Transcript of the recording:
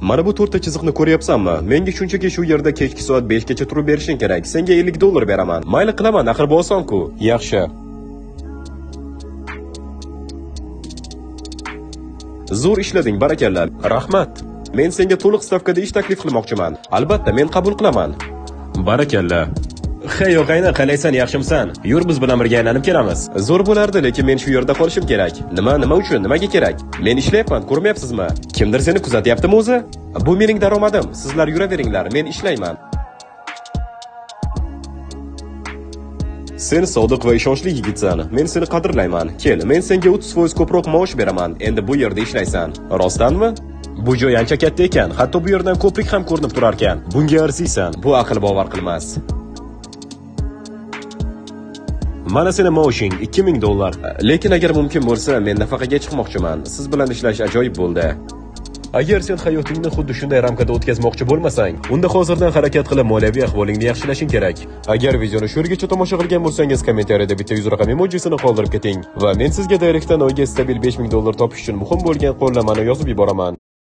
Mana bu to'rtta chiziqni ko'ryapsanmi? Menga shunchaki shu yerda kechki soat 5 gacha turib berishing kerak. Senga $50 beraman. Mayli qilaman, axir bu oson-ku. Yaxshi. Zo'r ishlading, barakalla. Rahmat. Men senga to'liq stavkada ish taklif qilmoqchiman. Albatta, men qabul qilaman. Barakalla. Hey, og'ayni, qalaysan, yaxshimisan? Yur, biz bilan birga aylanib kelamiz. Zo'r bo'lardi, lekin men shu yerda qolishim kerak. Nima uchun, nimaga kerak? Men ishlayapman, ko'rmayapsizmi? Kimdir seni kuzatyaptimi o'zi? Bu mening daromadim. Sizlar yuraveringlar, men ishlayman. Sen sodiq va ishonchli yigitsan. Men seni qadrlayman. Kel, men senga 30% ko'proq maosh beraman. Endi bu yerda ishlaysan. Rostdanmi? Bu joy ancha katta ekan. Hatto bu yerdan ko'prik ham ko'rinib turar ekan. Bunga arziysan. Bu aql bovar qilmas. Mana seni maoshing $2000. Lekin agar mumkin bo'lsa, men nafaqaga chiqmoqchiman. Siz bilan ishlash ajoyib bo'ldi. Agar sen hayotingni xuddi shunday ramkada o'tkazmoqchi bo'lmasang, unda hozirdan harakat qilib moliyaviy ahvolingni yaxshilashing kerak. Agar videoni shu yergacha tomosha qilgan bo'lsangiz, kommentariyada bitta 100 raqam emojisini qoldirib keting va men sizga direktdan oyga stabil $5000 topish uchun muhim bo'lgan qo'llanmani yozib yuboraman.